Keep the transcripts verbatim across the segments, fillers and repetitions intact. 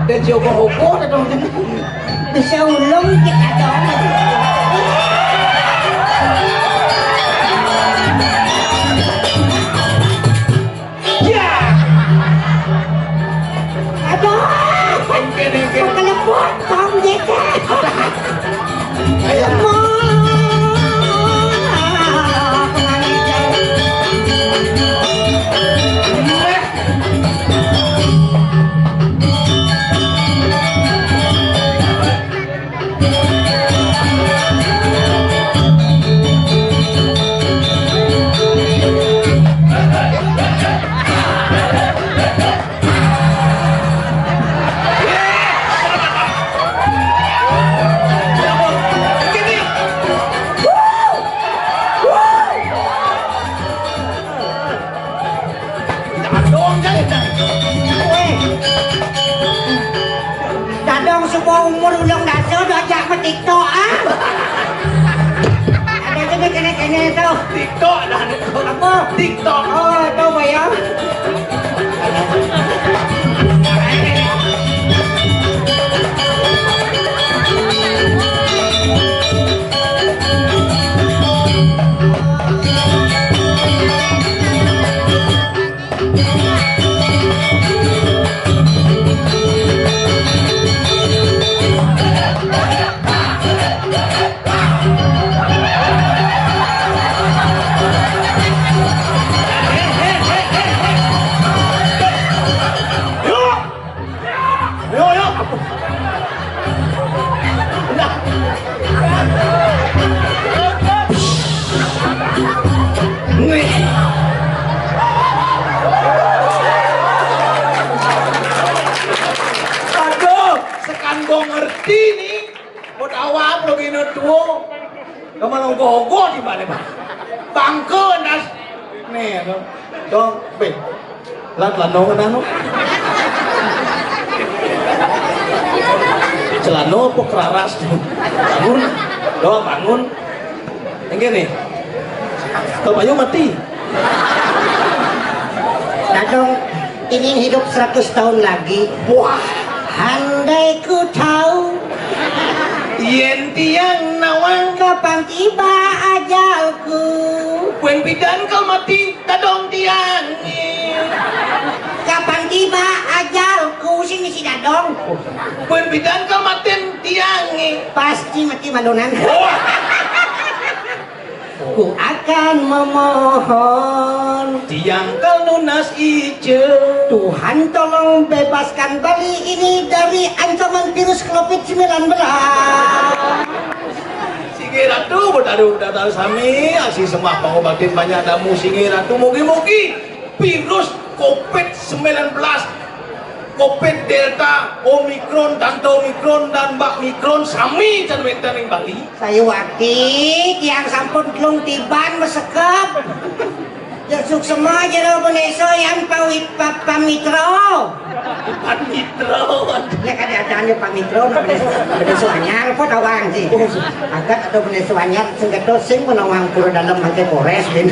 Dia jauh ke hoko dah dong. Bisa ulung kita dong. Ya. Aduh. Engke, engke. Kok kelepot, Bang Jeka. Ayo. Lemah. Dadong jai, jai. Weh. Dadong suba umur ulung dasa dah ajak ma TikTok, ah. Ada je ni kene-kene tu. TikTok dah ni. Apa? TikTok. Oh, tu bayar. Yo, yo. Nah. Nih. Aduh, sekan gua ngerti nih. Mau tawa apa lagi ini tuh? Kamu nongko-nongko di mana, Bang? Bangke, nas. Nih, aduh. Dong, be. Lah, celana kena, no. Celana apa keraras? Bangun. Dong, bangun. Yang gini. Kalau banyu mati. Dadong ingin hidup seratus tahun lagi. Wah. Andai ku tahu. Yen tiang nawang. Kapan tiba ajalku? Buen pidan kal mati, dadong tiange. Kapan tiba ajalku, sing isi dadong. Buen pidan kal matin tiange. Pasti mati malunan. Wah. Ku akan memohon. Tiang kal nunas ije. Tuhan, tolong bebaskan Bali ini dari ancaman virus covid sembilan belas. Singgih Ratu, Betara, Betara sami, asih sembah pangobatin banyak damu, Singgih Ratu, mugi-mugi virus covid sembilan belas, covid Delta, Omikron, Tante Omikron, dan Mbak Mikron sami ten wenten ing Bali. Sayuwakti, tiang sampun telung tiban mesekep. Ya, suksema jero bendesa yan pawit-, pa-, pamitra. Pamitra. Ya, kadang-kadang ya pamitra, nah, bendesa, bendesa anyar, apa tawang sih? Agat atau bendesa anyar, sing kedo sing menawang pura dalam mangke kores, bin.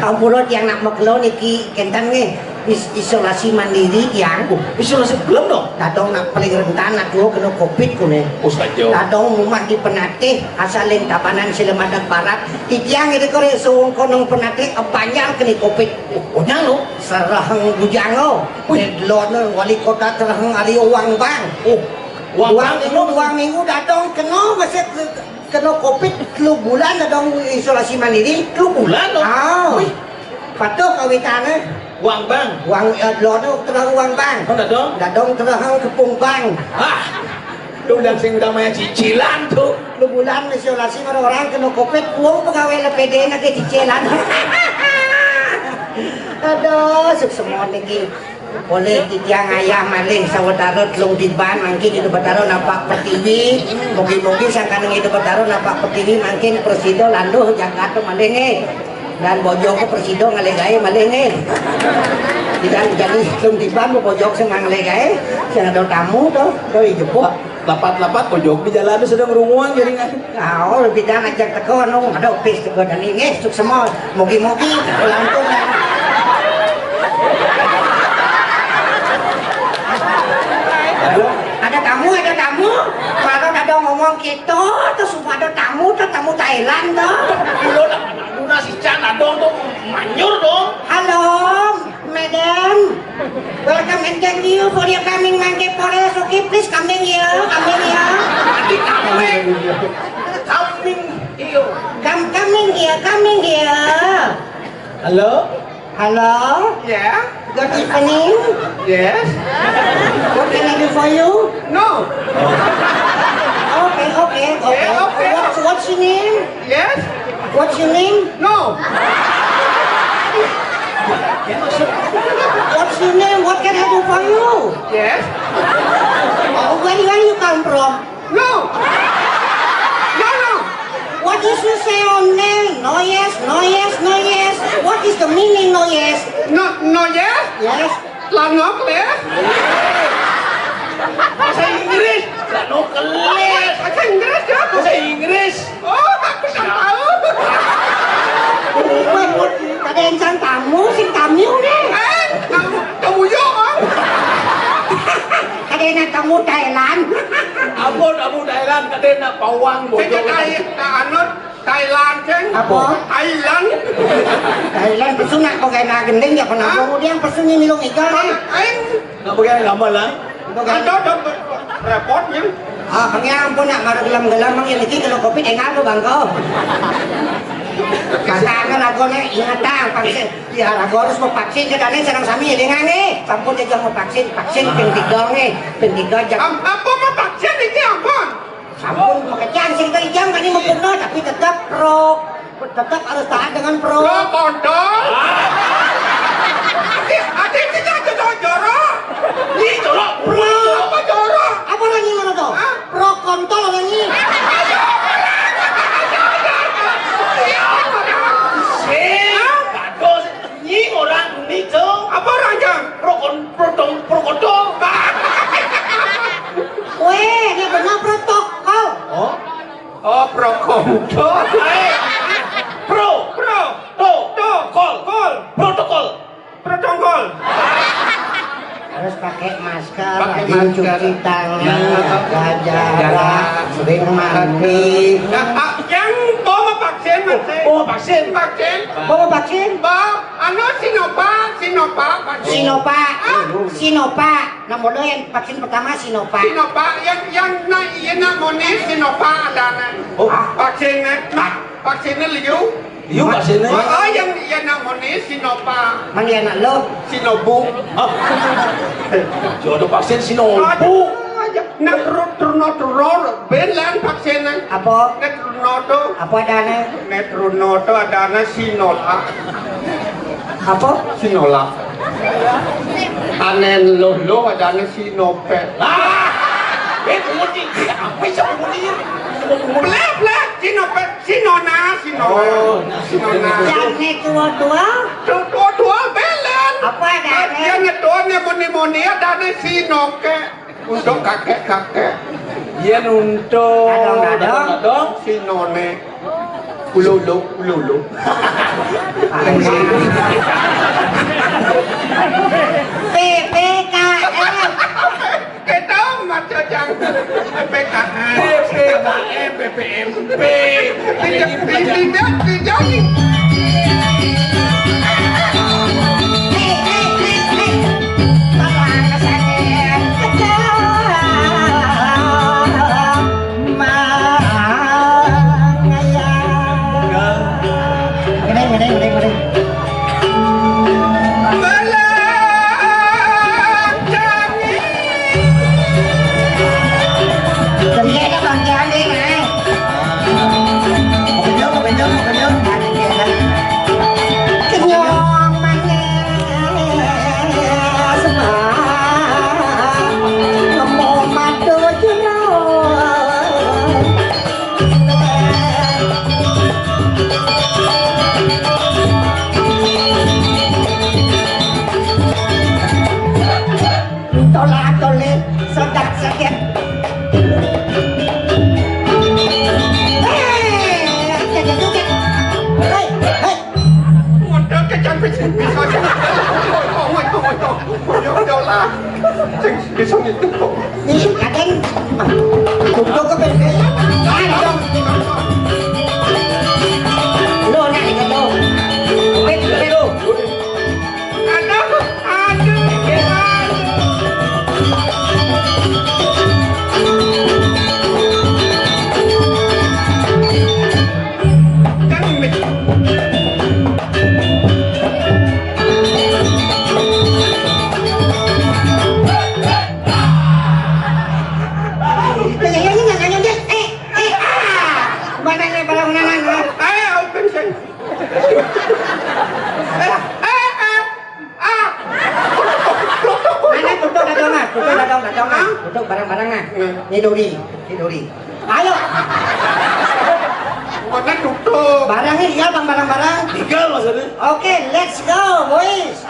Ampura tiang nak makelo niki kenten nggih. Is-, isolasi mandiri, tiang. Oh, isolasi gelem dong? Dadong nak paling rentan, nak tuwa kena covid kune. Oh, saja. Dadong rumah di Penatih, asal ing Tabanan Silemadak Barat. Titiang ida kore suwung konong Penatih, Banjar kena covid. Oh, oh, nyang lo? Seraheng Bujanga. Wih. Edlone wali kota Seraheng Ari Wang Bang. Oh, Wang Bang. Dua minggu, dua minggu dadong kena, masih ke-, kena covid telu bulan dadong isolasi mandiri. Telu bulan, dong? Ah. Wih. Patuh kawitane. Wang Bang. Wang, eh, lono terang Wang Bang. Oh, dadong? Dadong terang Kepung Bang. Ah, lu udah sing udah main cicilan tuh. Lu bulan isolasi, orang kena covid, uang pegawai L P D nake cicilan. Aduh, sukses niki. Oleh titiang ayah malih sawetara telung tiban mangkin Ida Betara napak pertiwi. Mugi-mugi sangkaning Ida Betara napak pertiwi mangkin prasida landuh jagat malih nggih. Dan bojoke prasida ngalih gaé malih nggih. Tidak jadi telung tiban bojog sing ngalih gaé. Sing ada tamu to, to ijebuk. Lapat-lapat bojog di jalan tu sedang runguan jadi nggak. Ah, oh, lebih dah ngajak teko anu, ada opis teko dan ini, eh, sukses semua. Mugi-mugi lantung. Kita tuh sumpah ada tamu tuh, tamu Thailand tuh. Kulo tak ada guna si Chan adong tuh, manyur dong. Halo, madam. Welcome and thank you for your coming Monkey Forest. Okay, please coming here, coming here. Nanti coming. Coming here. Come, coming here, coming here. Halo? Halo? Yeah? Good evening. Yes? What can I do for you? No. Okay, okay, okay. Yeah, okay. What's, what's your name? Yes? What's your name? No. What's your name? What can I do for you? Yes? Oh, where, where you come from? No. No, no. What is you say only? No yes, no yes, no yes. What is the meaning no yes? No, no yes? Yes. Lah no clear. Bahasa Inggris. Lah no clear. Bahasa Inggris ya? Bahasa Inggris. Oh, aku tak tahu. Wah, kada encan tamu, sing tamiu nih. Eh, kamu, kamu yo, ah. Kada enak tamu Thailand. Ampun, tamu Thailand, kada enak pawang, bojong. Cek Thai, anu, Thailand, ceng. Apa? Thailand. Thailand, pesu nak pakai nak gending ya, pernah. Hah? Kemudian pesunya milung ikan, eh. Aing. Nak pakai gambar lah. Ada, ada, repotnya. Ah, kami ampun nak baru gelam-gelam, mang, ini kalau covid enggak apa, Bang, kau? Pasangan aku nih, ingat, ah, vaksin. Ya, aku harus mau vaksin, kita nih senang sami, ya, dengan nih. Sampun aja mau vaksin, vaksin ping tiga nih, ping tiga aja. Am-, apa mau vaksin ini, ampun? Sampun, makanya sing tadi jam kan ini mau benar, tapi tetap pro, tetap harus taat dengan pro. Pro kontol. Ati, ati kita aja jorok. Ini jorok, pro. Apa jorok? Apa lagi mana tuh? Hah? Pro kontol lagi. Sing, bagus. Nyi orang ni, Cong. Apa orang, Cong? Pro kon-, pro tong-, pro kontol. Weh, ini benar protokol. Oh? Oh, pro kontol. Eh, pro. Pro. To. To. Kol. Kol. Protokol. Protokol. Harus pakai masker, pakai rajin masker, cuci tangan, ya, jaga jarak, jarak, sering mandi. Nah, ah, yang mau vaksin, vaksin. Oh, vaksin. Vaksin. Mau vaksin? Ba, anu, Sinovac, Sinovac, vaksin. Sinovac. Ah. Sinovac. Nah, mula yang vaksin pertama Sinovac. Sinovac, yang, yang na, iya na moni Sinovac ada na. Oh. Vaksin na, vaksin na liu. Iya, Pak Sene. Oh, oh, yang, yang nak moni Sinopa. Mana yang nak lo? Sinobu. Ah. Jodoh vaksin Sinobu. Aduh, aja. Nak tru-, truno truno, ben lan vaksin. Apa? Nak truno tu. Apa adanya? Nak truno tu adanya Sinola. Apa? Sinola. Anen lo lo adanya Sinopet. Ah! Eh, bunyi. Apa sih bunyi? Bleh, bleh, Sinopet. Sinona, Sinona. Oh, Sinona. Yang ni tua-tua? Tu-, tua-tua belen. Apa ada? Yang ngetua ni muni-muni ada ni Sinoke. Untuk kakek-kakek. Iya, untuk. Kadang-kadang. Kadang-kadang. Sinone. Ululu, ululu. P P K M. Kita macam P P K M. P P K M, P P M P. Tidak, tidak, tidak. Mangaya. Gini, gini, gini, gini. Jadi ada Bang Jali, eh. Mau kenyang, mau kenyang, mau kenyang. Kenyang manis, semua. Nemu madu jero. Tolak-tolik, sedak-sedik. Hei, joget-joget. Hei, hei. Modal kecantik sing bisa. Ngomong, ngomong, ngomong. Ya udahlah. Sing bisa ngitung kok. Ih, kadang. Tutup ke bebek. Dong, dong, ah. Duduk bareng-bareng, nah. Hmm. Ini Dori, ini Dori. Ayo. Mana tutup? Barangnya iya, Bang, barang-barang. Tiga maksudnya. Oke, let's go, boys.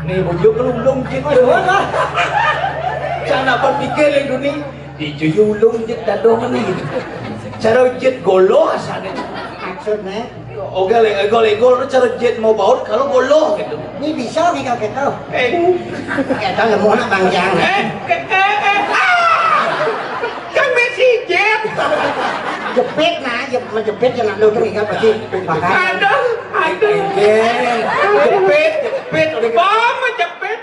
Nih, bojo kelulung cik. Sana berpikir yang dunia. Di juyulung jet dadong ni. Cara jet goloh asalnya. Maksudnya? Oke, le-, gol, gol, cara jet mau baut kalau goloh gitu. Ini bisa nih kalau gitu. Eh. Kita lemu nak Bang Jang. Eh, eh, eh, eh, ah! Kan Messi jet. Jepit nah, jep-, menjepit ya nak lu tuh ingat pasti. Makanya. Aduh, aduh. Jepit, jepit, jepit, udah gitu. Bom menjepit.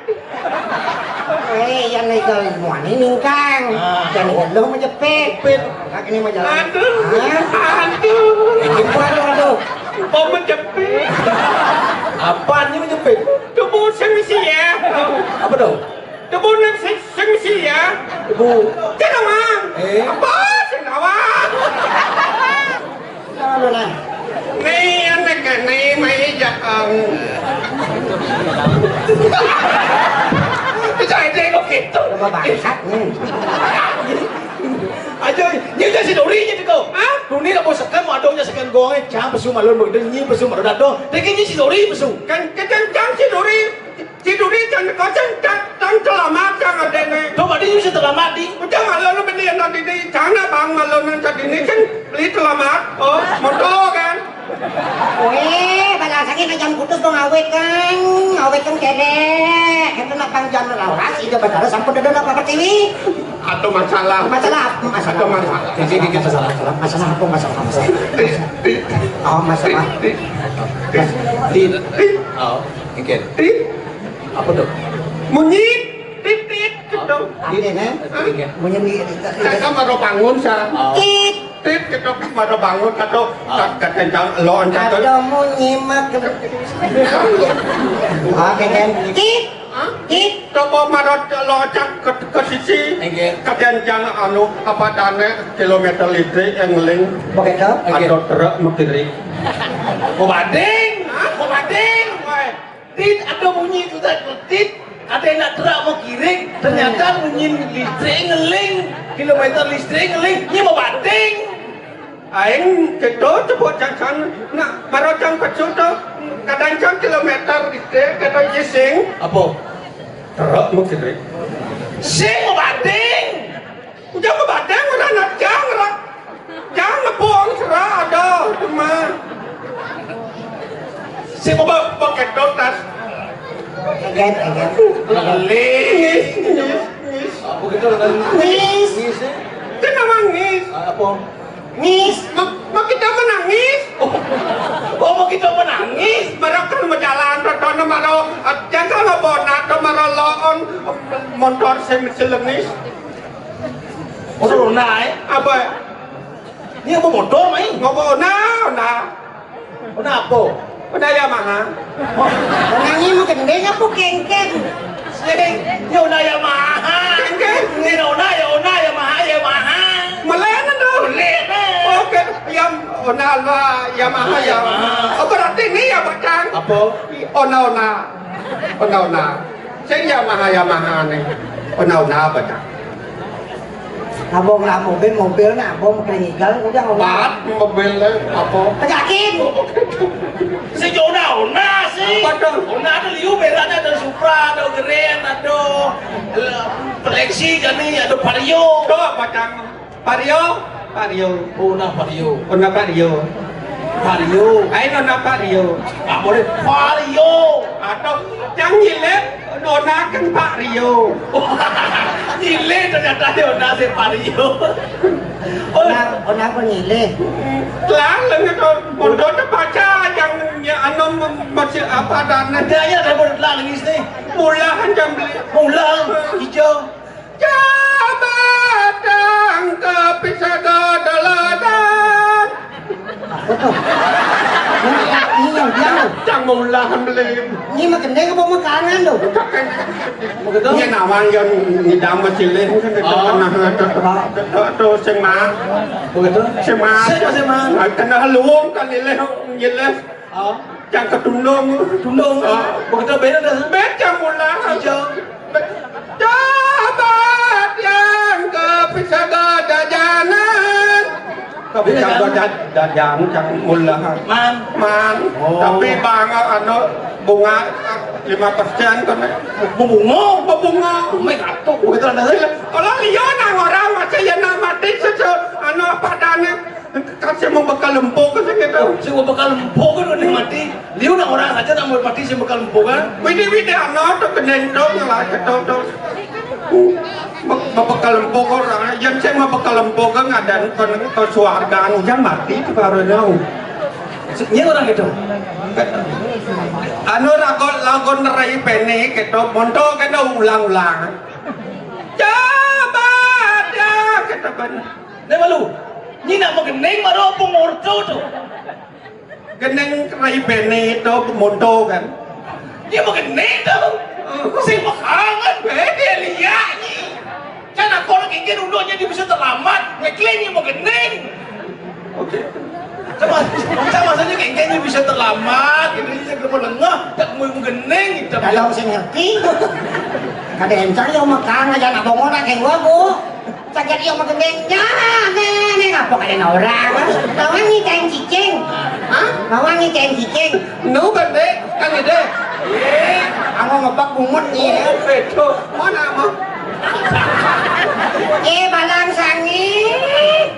Eh, yang legal muani ningkang. Ah. Yang legal lo menjepit. Jepit. Kaki ini mah jalan. Aduh. Hah? Aduh. Aduh, aduh, aduh. Bom menjepit. Apaan ini menjepit? Tubuh sing sia. Apa tuh? Tubuh sing, sing sia. Tubuh. Cina mang. Eh. Apa? Cina mang. Anu nah. Nih, anak nih, mai jaang. Bisa aja kok gitu. Coba bangsat nih. Aja, ini aja si Dori aja tuh. Hah? Dunia lah mau sekan, mau adongnya sekan gongnya, cang pesu malu mau dengi pesu malu dadong. Tapi ini si Dori pesu. Kan, kan, kan, kan si Dori. Tidur di can kocen can can selamat can adene. Tuh, Pak, dia bisa selamat, di. Udah malu lu beli yang tadi di sana, Bang, malu nang tadi ini kan beli selamat. Oh, motor kan. Weh, pada asalnya ke jam putus dong, awet kan, awet kan kene. Itu nak Bang jam lawas, itu betul sampai dada nak Pertiwi. Atau masalah. Masalah apa? Masalah. Atau masalah. Jadi, jadi masalah, masalah, masalah apa? Masalah apa? Di, di, Oh, masalah. Di, di, di, di. Oh, oke. Di, Apa tuh? Munyi titit gitu. Ada, nah. Hah? Munyi di, Saya kan baru bangun, sa. Oh. Tit. Tit gitu, baru bangun, atau Oh. kat-, kakencang lo, anjat. Ada munyi mah ke-, Oke, kan. Tit. Hah? Tit. Coba marot lo cak ke, ke sisi. Oke. Kakencang anu, apa tane kilometer listrik yang ngeling. Begitu? Oke. Ada truk mau kiri. Mau banding? Hah? Mau banding? Woi. Tit, ada bunyi itu tadi, tit, ada yang nak terak mau kiring, ternyata bunyi listrik ngeling, kilometer listrik ngeling, ini mau bating. Aing gitu coba jangan nak baru jam kecil tuh, kadang jam kilometer listrik, kata iya sing. Apa? Terak mau kiring. Sing mau bating. Udah mau bating, udah nak jang, rak. Jang ngepung, serah ada, cuma. Si mau ba-, pakai dotas. Eget, eget. Lelih. Ngis, ngis, ngis. Apa gitu, kan? Ngis. Ngis, ya? Itu nama ngis. Ah, apa? Ngis. Ma-, ma kita menangis. Oh. Oh, ma kita menangis. Baru kan mau jalan, tonton sama lo. Jangan sama bonat, sama lo, on. Motor saya mesti lengis. Motor Honda, eh? Apa? Ini apa motor, mai? Ngapa Honda, Honda? Honda apa? Honda Yamaha. Oh, Honda ini mau gendeng apa kengkeng? Sing, ini Honda Yamaha. Kengkeng? Ini Honda, ya Honda, Yamaha, Yamaha. Melen itu? Melen, eh. Oke, ya Honda, Yamaha, Yamaha. Oh, berarti ini ya, Pak Cang? Apa? Honda, Honda. Honda, Honda. Sing Yamaha, Yamaha nih. Honda, Honda apa, Cang? Abong lah mobil, mobil nah, abong keringigal, udah ngomong. Bat mobil, eh, apa? Penyakit. Si Jona, Ona sih. Apa tuh? Ona ada Liu, merahnya ada Supra, ada Grand, ada, eh, Lexi, jadi ada Vario. Tuh, apa, Cang? Vario? Vario. Ona Vario. Ona Vario. Vario. Ayo, Ona Vario. Nggak boleh. Vario. Atau yang nyilet, Ona kan Pak Rio. Nyilet ternyata dia Ona si Vario. Onang, onang apa ngilih? Lah, lengan to, bodoh terpaksa yang, yang anu, masih apa dan ada aja ada bodoh lah lagi sini. Mula hancam beli. Mula hijau. Jabat yang kepisah daladan. Apa tuh? Ini yang dia. Yang mula beli. Ini mah gendeng apa mah kangen tuh? Begitu? Ini nawang yang ngidam kecilnya. Oh. Pernah ada. Tuh, tuh, sing mah. Begitu? Sing mah. Sing mah, sing mah. Nah, kena luwung kan ilih, ilih. Oh. Yang ketundung. Tundung. Oh. Begitu beda dah. Beda mula. Hijau. Jabat yang kepisah dadajanan. Tapi kalau dad-, dadan cang mula. Man. Man. Oh. Tapi bang anu bunga lima persen kan. Bunga, bunga. Mik atuh, begitu ada. Kalau liu nang orang masih ya nang mati sesu anu padane kasih mau bekal empuk sih gitu. Si mau bekal empuk kan udah mati. Liu nang orang aja nang mati si bekal empuk kan. Widi-widi anu tuh gendeng dong lah gitu tuh. Be-, bebekal empuk orang, yang saya mau bekal empuk kan ada ke, ke suarga, anu, yang mati itu baru tahu. Maksudnya orang itu. Anu ragon, lagu nerai pene gitu, monto kena ulang-ulang. Coba dia gitu kan. Ini malu. Ini nak mau gendeng baru apa ngorto tuh. Gendeng rai bene to monto kan. Dia mau gendeng to. Sing makangan bede liak ni. Kan aku orang kengken unduknya dia bisa terlambat. Ngeklin dia mau gendeng. Oke. Sama, sama saja kengkennya bisa terlambat. Ini dia mau lengah, tak mau gendeng. Kalau saya ngerti. Kada encang ya makan aja nak bongol nak kayak gua, Bu. Saja dia magendengnya, nene ngapa kada orang? Lawan ni kain cicing. Hah? Lawan ni kain cicing. Nu kan deh, kan ide. Aku ngebak bungut ni. Betul. Mana mau? Eh, balang sangi.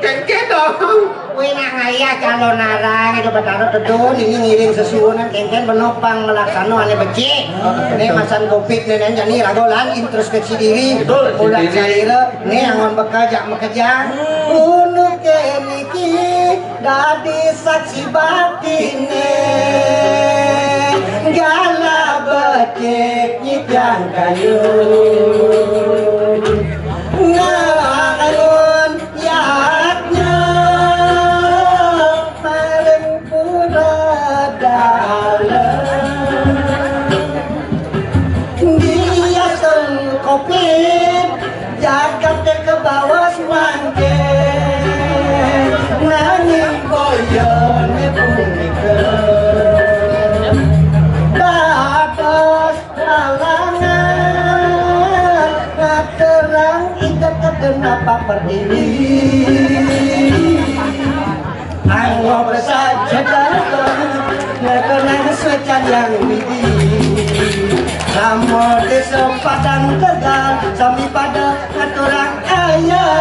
Kengke dong. Wih, nak ngaya calon arang itu bertaruh tedun, ini ngiring sesuunan, kengken benopang melaksano ane becik. Ini masan covid nih, nih, jadi ragolan introspeksi diri. Betul, mulai diri. Cair. Nih, angon bekerja, bekerja. Unu keniki dadi saksi batine. Gala becik nyidang kayu. Ngalun yatnya paling pura dalam. Dia sengkopit jagat ke bawah semangke. Nanging koyone punika batas halangan ngaterang ida keden apa perdini. Anggo besaja datang ngekenang secan yang widi. Samo desa Padang Tegal sami pada ngaturang ayah.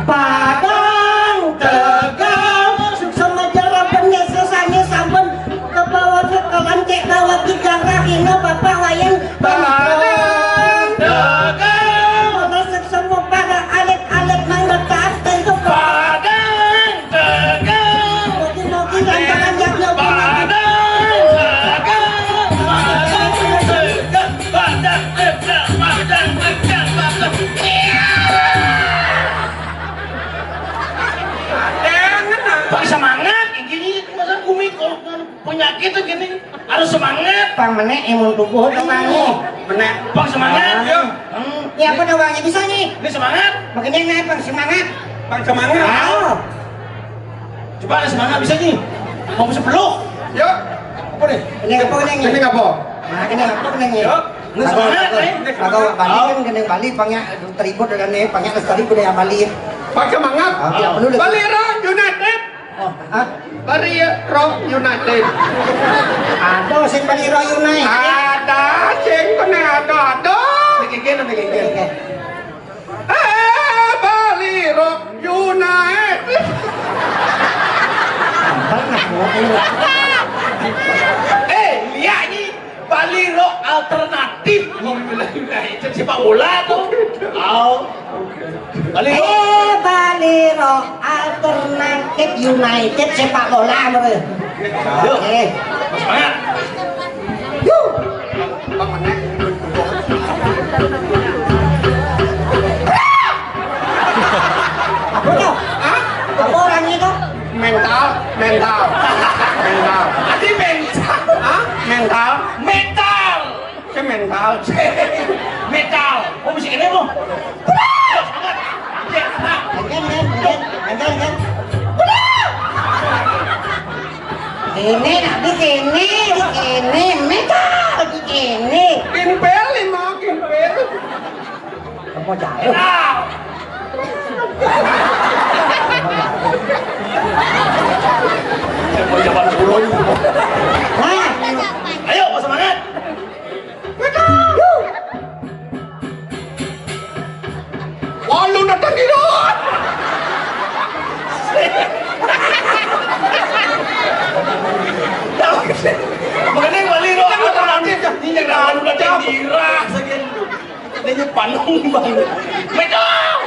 Padang Tegal sama jarapan desa sami sampun kebawa ke kalancik bawa kijang rahina bapak wayan. Padang Tegal. Mana semua para alit-alit nang dekat tentu. Padang Tegal. Mungkin-mungkin lantaran jawabnya. Padang Tegal. Padang Tegal. Padang Tegal. Padang Tegal. Padang Tegal. Pak semangat, ini masa kumi kalau penyakit tuh gini. Harus semangat. Pang menek imun tubuh tuh, Bang, nih. Menek. Pang semangat. Ah. Iya. Hmm. Iya, apa dah, Bang? Ya, bisa nih. Ini semangat. Makanya naik, Bang, semangat. Pang semangat. Ah. Coba ada semangat, bisa nih. Mau sepuluh. Yuk. Apa nih? Ini apa nih? Ini apa? Nah, ini apa nih? Yuk. Ini semangat, nih. Kalau Bali kan gendeng Bali, pangnya teribut dengan nih, pangnya lestari budaya Bali. Pang semangat. Ah, iya, perlu deh. Bali Rock United. Oh, hah? Bali Rock United. Ada sing Bali Rock United. Ada sing kena ada ada. Bikin, bikin, bikin. Eh, Bali Rock United. Eh, lihat ni Bali Rock alternatif. Itu sepak bola tu. Oh. Bali. Eh, Bali Rock Alternatif United sepak bola, bro. Yuk. Oke. Semangat. Yuk. Apa tuh? Hah? Apa orangnya tuh? Mental, mental, mental. Tadi mental. Hah? Mental. Metal. Saya mental. Metal. Oh, bisa kena, Bu? Gantian, gantian, gantian, gantian, gantian. Ini, nah, di sini, di sini, metal, di sini. Kimpel, lima, kimpel. Kamu jauh. Metal. Nah. Ayo, semangat. Walu datang di luar. Makanya Bali Rock Alternatif, ini jangan datang di Ras, sekian. Katanya panung banget. Metal.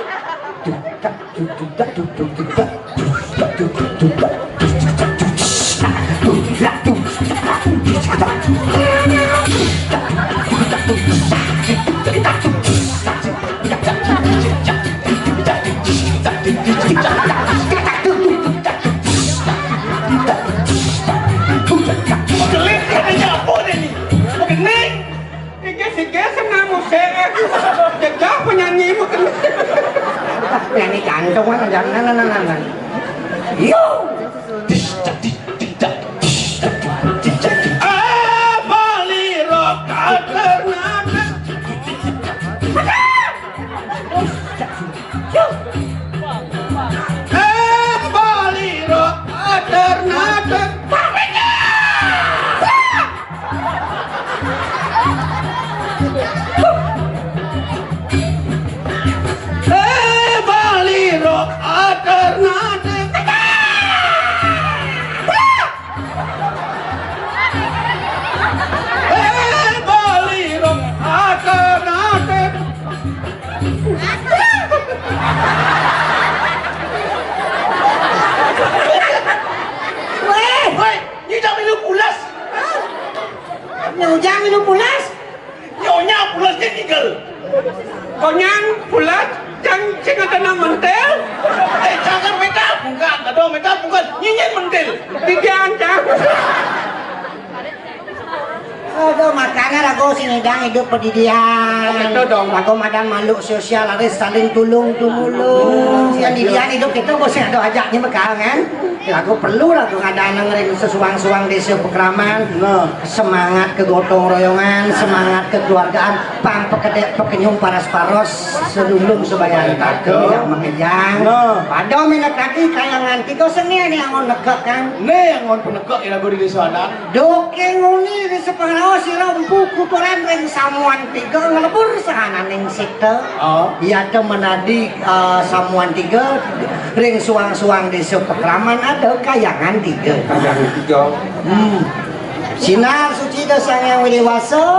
Kelik katanya apa deh nih? Kenik. Iki sih, sing namu sik. Jejak penyanyi mungkin. Nyanyi jantung kan, jangan, nah, nah, nah, nah. Yo. Eh, Bali Rock Alternatif. Eh, Bali Rock Alternatif. Eh, Bali Rock Alternatif. Eh, Bali Rock Alternatif. Weh, woi, ini udah minum pulas. Nyujang minum pulas. Nyonya pulasnya tinggal. Konyang pulas, yang sing ada nang mentel. Eh, jangan metal bukan, ada metal bukan. Nyinyir mentil. Tiga ancang. Aduh, makanya lagu sing ngidang hidup pedidian. Oh, gitu dong. Lagu madan makhluk sosial harus saling tulung tumulung. Yang didian hidup itu bos ada ajaknya bekal kan. Lagu perlu lagu ada nang ring sesuang-suang desa pekraman. Nah. Semangat kegotong royongan, semangat kekeluargaan, pang pekedek pekenyum paras paros, sedulung sebayan takem yang mengejang. Nah. Pada minat kaki kayangan tiga seni ini yang negak kan. Nih yang mau penegak ya lagu di desa adat. Doke nguni di sepengraos sira empu kuturan ring samuan tiga nglebur sahananing sita. Oh. Iya te menadi, eh, samuan tiga ring suang-suang desa pekraman ada kayangan tiga. Kayangan tiga. Hmm. Sinar suci da Sang Hyang Widi Wasa,